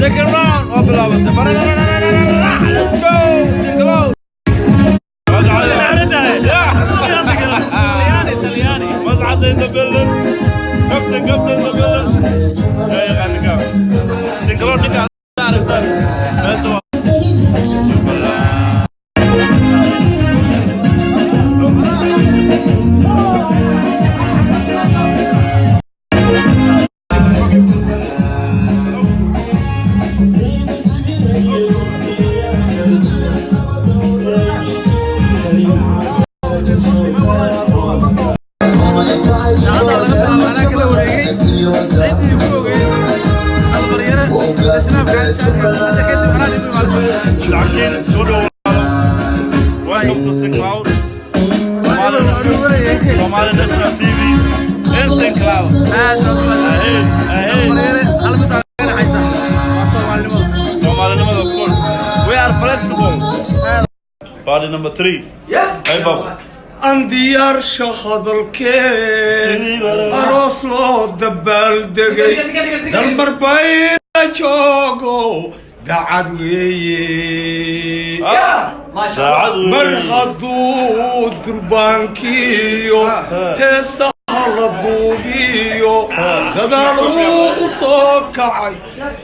Second round waa bilaabatay. Let's go, St. Cloud. Mascad in the building. Captain, captain in the building. Yaa yaqaan ninka St. Cloud? Ninka aragtaan meesha waa Jubbaland. Anaa kala wareegay ciddii ku ogeyd Albaryare islaamka hadda kadib anaa dhibi maalmo. Lacagtiin soo dhawaado. Welcome to St. Cloud. Somali National TV in St. Cloud. Aad baan u Ahead, ahead. Albaryare hal mid aa ka naxaysa waa Soomaalinimada. Somalinimada, of course. We are flexible. Party number three. Hey, Baba. Andiyaarsha hadalkee aroos loo dabaaldegay Dalmar bayna joogo dacad weeye. Saacad Mar weeye. Hadduu durbaankiyo heesaha la duubiyo dadaal wuu u soo kacay,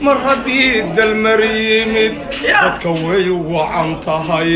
mar haddii Dalmar yimid dadka way wacan tahay.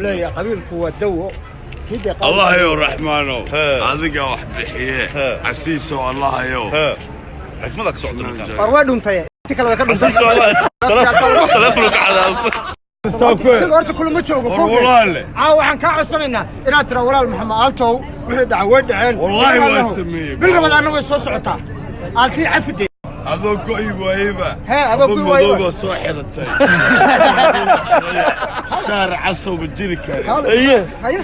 Leeyahay qabiilku waa dawo. Allah yo raxmaano, adiga wax bixiye, casiiso Allah yo. Xismada ka socota markaan. War waa dhuntay, inti kale way ka dhuntay. Telefonka cadaabta. Isaga horta kulama joogo. War walaale. Caawa waxaan kaa codsanaynaa inaad tira: "Walaal Maxamed Aaltow, wixii dhacay way dhaceen." Wallaahi waa sameeyey. Bil Rabadaanna way soo socotaa, aaltii cafide. Adoo go'i waayeba. Hee, adoo go'i waayeba. Madowga soo xiratay, shaar casowba jiri kare. Haye,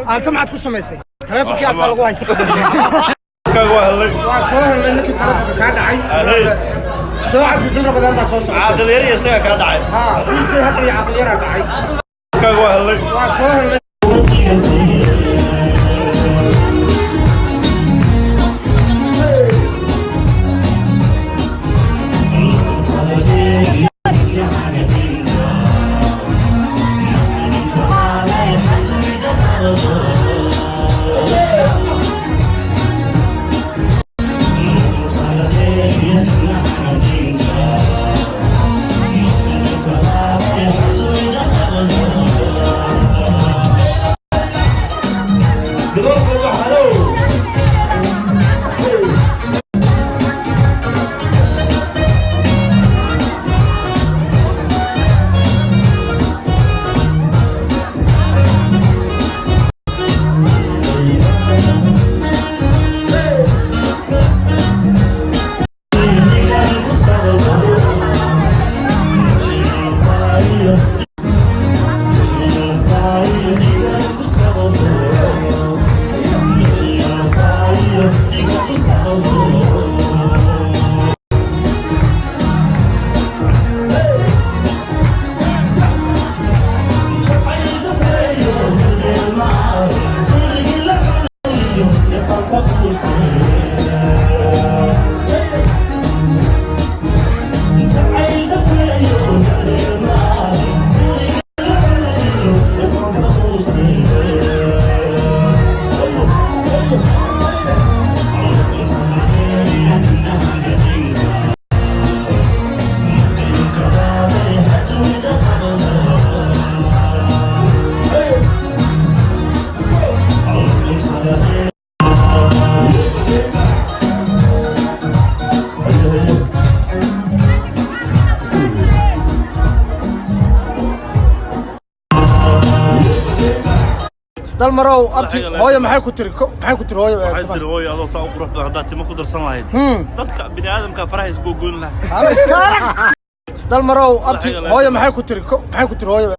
aalta maxaad ku samaysay? Taleefonkii aaltaa lagu haysta. Kaaga waa helay. Waa soo helnay ninkii taleefonka kaa dhacay. Soo cafi, bil Rabadaan baa soo socota. Caaqil yar iyo isaga kaa dhacay. Haa, wiilkii hadda iyo caqli yaraa dhacay. Kaaga waa helay. Waa soo helnay. Dalmarow, abti, hooyo maxay ku tiri? Maxay ku tiri hooyo? Waxay tiri hooyo, adoo saa u qurux badan haddaad timo ku darsan lahayd, dadka bini aadamka faraha isgoogoyn lahaa. Ama iska arag. Dalmarow, abti, hooyo maxay ku tiri? Maxay ku tiri hooyo?